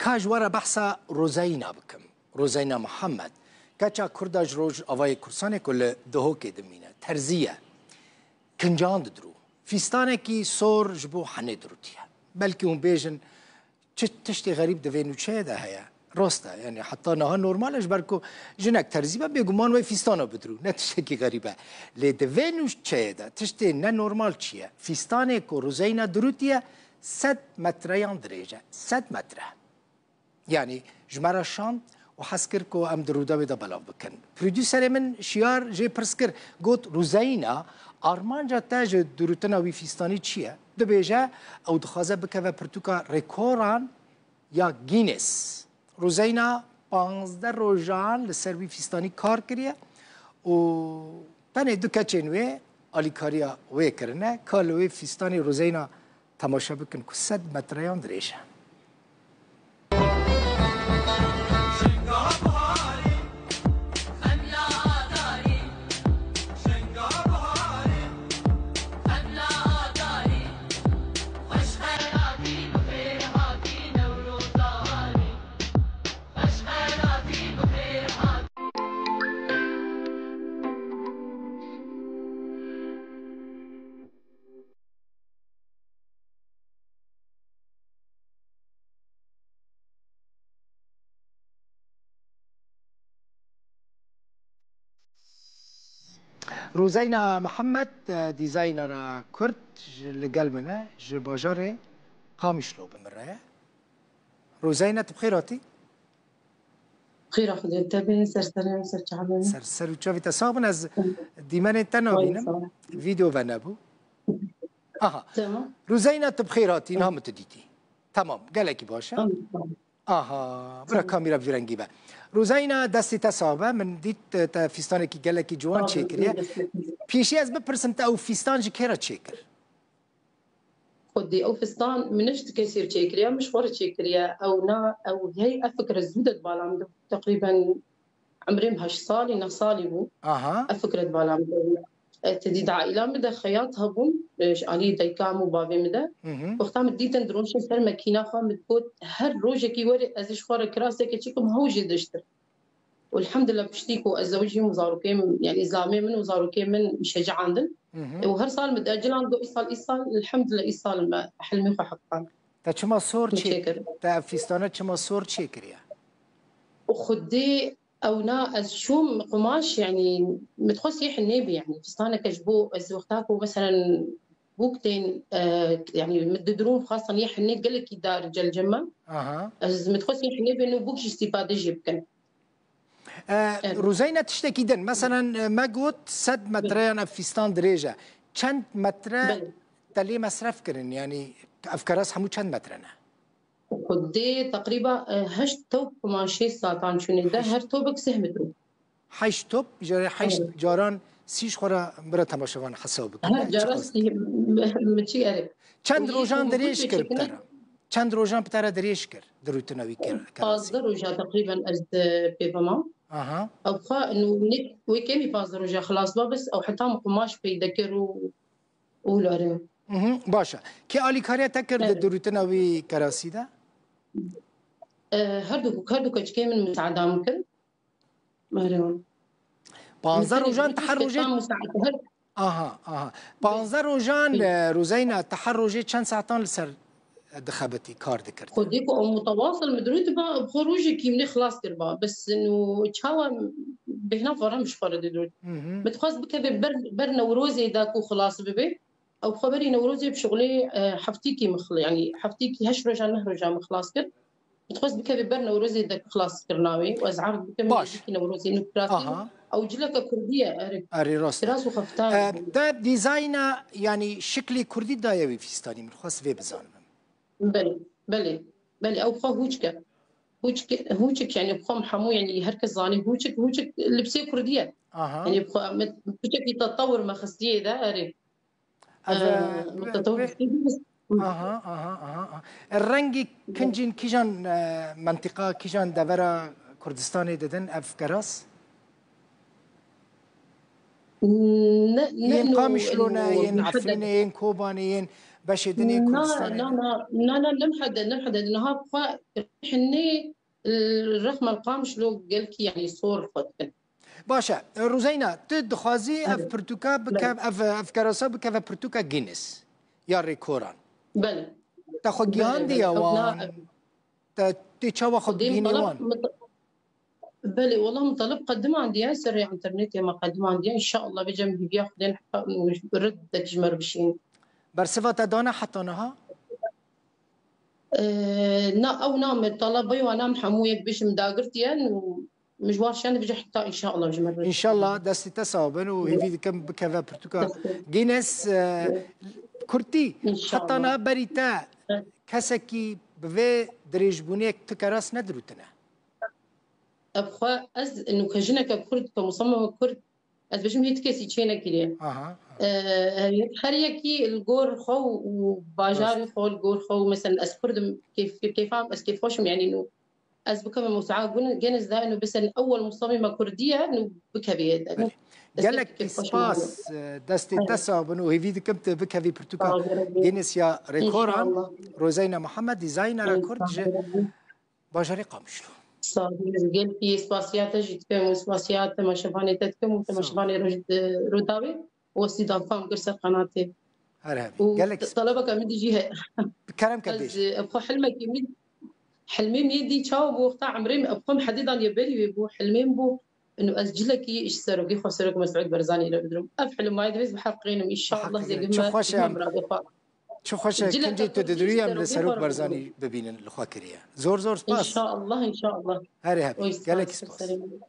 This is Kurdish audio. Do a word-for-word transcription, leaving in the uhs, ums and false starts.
Ka ji we re behsa Rozeyna bikim. Rozeyna Mihemed, keça Kurda ji Rojavayê Kurdistanê ku li Duhokê dimîne, terzî ye. Kincan didirû. Fîstanekî sor ji bo henê dirûtiye. Belkî hûn bêjin, çi tiştê xerîb di vê nûçeyê de heye? Rast e, yani heta niha normal e, ji ber ku jinek terzî be, bêguman wê fîstana bidirû. Ne tiştekî xerîb e. Lê di vê nûçeyê de tiştê nenormal çi ye? Fîstanê ku Rozeyna dirûtiye sed metreyan dirêj e. Sed metre. Yanî ji me re şand û hez kir ku em di rûdawê de belav bikin. Prodûserê min Şiyar jê pirs kir, got, Rozeyna, armanca te ji dirûtina wî fîstanî çi ye? Dibêje, ew dixwaze bikeve pirtûka rekoran ya Guinness. Rozeyna panzdeh rojan li ser wî fîstanî kar kiriye û tenê du keçên wê alîkariya wê kirine. Ka li wê fîstanê Rozeyna temaşe bikin ku sed metreyan dirêj e. Rozeyna Mihemed, e, dîzaynera Kurd ji, li gel min e, ji bajarê Qamişlo bi min re ye. Rozeyna, tu bi xêr hatî? Xêra Xwedê li te be, ser serê min, ser çavê min. Ser ser û çavê te sax bin, ez dîmenên te nabînim. Vîdeo venebû. Aha. Tamam. Rozeyna, tu bi xêr hatî, niha min tu dîtî. Tamam, gelekî baş e. Tamam, tamam. Aha, bira kamîra bi vî rengî be. Rozeyna, destê te sax be, min dît, e, te fîstanekî gelekî ciwan çêkiriye. Pêşî ez bipirsim, te ew fîstan ji kê re çêkir? Xwedî ew fîstan min ne ji ti kesî re çêkiriye, min ji xwe re çêkiriye. Ew na, ew hey, ev fikir zû de di bala min de bû. Teqrîben emrê min heşt salî, neh salî bû. Aha. Ev fikir di bala min de bû. E, te dî di aîla min de xeyat hebûn, e, ji alî dayika min û bavê min de. Hı hı. Wexta min dîtin diroşin ser mekîna xwe, min got, her rojekî werê ez ê ji xwe re kiraseke çêkim, hew jê diştir. Û elhamdulillah piştî ku ez zewicîm û zarokê min, yani zilmê min û zarokê min şecandin. Hı hı. Û her sal min dieciland, got, îsal, îsal, elhamdulillah îsal me hilmê xwe heqand. Te çima sor çê-, çêkir? Te ev fîstane çima sor çêkiriye? Û xwedê ew na ez çûm qumaş, yani min dixwest yê hinê bî, yani fîstaneke ji bo ez wexta ku meselen bûk tên, e, yani min didirûn xwestan yê hinê gelekî dar celcem me. Aha. Ez min dixwest yê hinê bê nû bûk jî îstîfade jê bikin. E, Rûzeyne, tiştekî din. Meselen, e, me got sed metreyan ev fîstan dirêj e. Çend metre te lê mesref kirin? Yanî ev keras hemû çend metre ne? Xwedê teqrîba, e, heşt top kumaşê satan çûnê de, her topek sih metre. Heşt top, ji heşt caran sî ji xwe re bira temaşevan hesab bikin. Her cara sî, mi çi gerek. Çend rojan dirêj kir bi te re? Çend rojan bi te re dirêj kir dirûtina wî kerasî? Pazdeh roja teqrîben ez di pê ve mam. Aha. Ew xwe nû wê kemî pazdeh roja xilas ba, bes ew heta min qumaş peyde kir û, û lare. Mhm, baş e. Kê alîkariya te kir di dirûtina wî kerasî de? E, her du, her du keçikê min misaada min kir. Erê. Panzdeh rojan ti her rojê? Aha, aha. Panzdeh rojan, e, Rûzeyna, ti her rojê çend saetan li ser, e, dixebitî, kar dikir? Xwedê ku ew mutawasil min dirût ba, xwe rojekî min ê xilas kir ba. Bes nû çawa bêhna xwe re min ji xwe re didirût. Min dixwest bikeve ber, ber Newrozê de ku xilas bibe. Ew xeberî Newrozê bi şixulê, e, heftîkî min xil-, yanî heftîkî heşt rojan, neh rojan min xilas kir. Dixwest bikeve ber Newrozê de xilas kirina wê û ez erd bikim nêzîkî Newrozê nû kirasî. Aha. Ew cileke kurdî ye, erê. Erê, rast e. Kiras û xeftan. E, te dîzayna, yanî şiklê kurdî daye wî fîstanî, min xwest vê bizanim. Belê, belê. Belê, ew xwe hûçik e. Hûçik, hûçik, yanî xwe hemû, yanî her kes zanî hûçik, hûçik libsê kurdî ye. Aha. Yanî xwe me piçekî tetewir me xistiyê de, erê. Ev, e, e, mutlaka wê, wê, aha, aha, aha, aha. E, rengî kincîn kîjan, e, mentiqa, kîjan devera Kurdistanê didin ev keras? Ne, ne, yên no, Qamişlo ne, no, yên Efrînê, yên Kobanê, yên Beşê din ê Na, Kurdistanê na, ne? na, na, na, lim hede, lim hede. Niha bi xwe hine, e, rexmel Qamişlo gelkî, yanî sor xwe dikin. Baş e. Rûzeyna, tu dixwazî ev Evet. pirtûka bike-, Evet. ev, ev kerasa bikeve pirtûka Guinness ya rêkoran. Belê. Te xwe Belê, gihandiye belê. Xwe wan? na- Te, tê çawa xwe Xwedê bigihînî talab wan? mit-, Belê, wela min talib qedimandiye, serê internetê me qedimandiye. Înşallah vêcem hîviya Xwedê heta û red de ji me re bişîn. Bersiva te dane heta niha? Ee, na, ew na me talab, ew ana hemû yek bişim dagirtiye û min ji war şen dibêje heta înşallah ji me re. Înşallah destê te sax bin û hêvî dikim bikeve pirtûka Guinness. E, kurtî, Înşallah. Heta niha berî te kesekî bi vê dirêjbûnê tu keras nedirûtine? Ev xwe ez nûke jineke Kurd, ke musameme Kurd, ez bêjim hîç kesî çê nekiriye. Aha. Ee, her yekî li gor xwe û bajarê xwe, li gor xwe û mesela ez Kurd im, keyf-, keyfam, ez kêfxweş im, yanî nû ez bikevim Mewsu'a Guinness de, nû bisin ewel musameme Kurdî ye, nû bikevî hê de. Nû Belê. ez Gelekî keyfxweş im spas, yani. e, destê te sax bin û hêvî dikim tu bikevî pirtûka Sağ ol, Rebbi. Guinness ya rêkoran. İnşallah. Rûzeyna Mihemed, dîzaynera Kurd ji İnşallah. bajarê Qamişlo. Sağ ol. Gelkî spasiya te jî dikim û spasiya temaşevanê te dikim û Sağ ol. Temaşevanê Roj-, e, Rûdawê û Sîdafan Girsel qanatê. Her hebî. Û Gelek spas. Talebeke min dijî heye. Kerem ke Ez, bêje. e, xwe hilmekî min, hilmê min yê dî çawa bû, wexta emrê min, ev xwe min hedê daniye berî wê bû, hilmê min bû, inu ez cilekî ji serokê xwe, Serok Mesûd Barzanî re bidirim. Ev hilmayê divêz bi heqrênim, înşallah. Biheqrînim. Zêgin Çi me, xweş e. me bira bi xwe. Çi xweş e, Cilek kincî tu Kurdî didûrî ji em li serokê Serok xwe re Barzanî bibînin, li xwe kiriye. Zor zor spas. Înşallah, înşallah. Herê hebî. Oy, Gelekî spas, spas. serê min.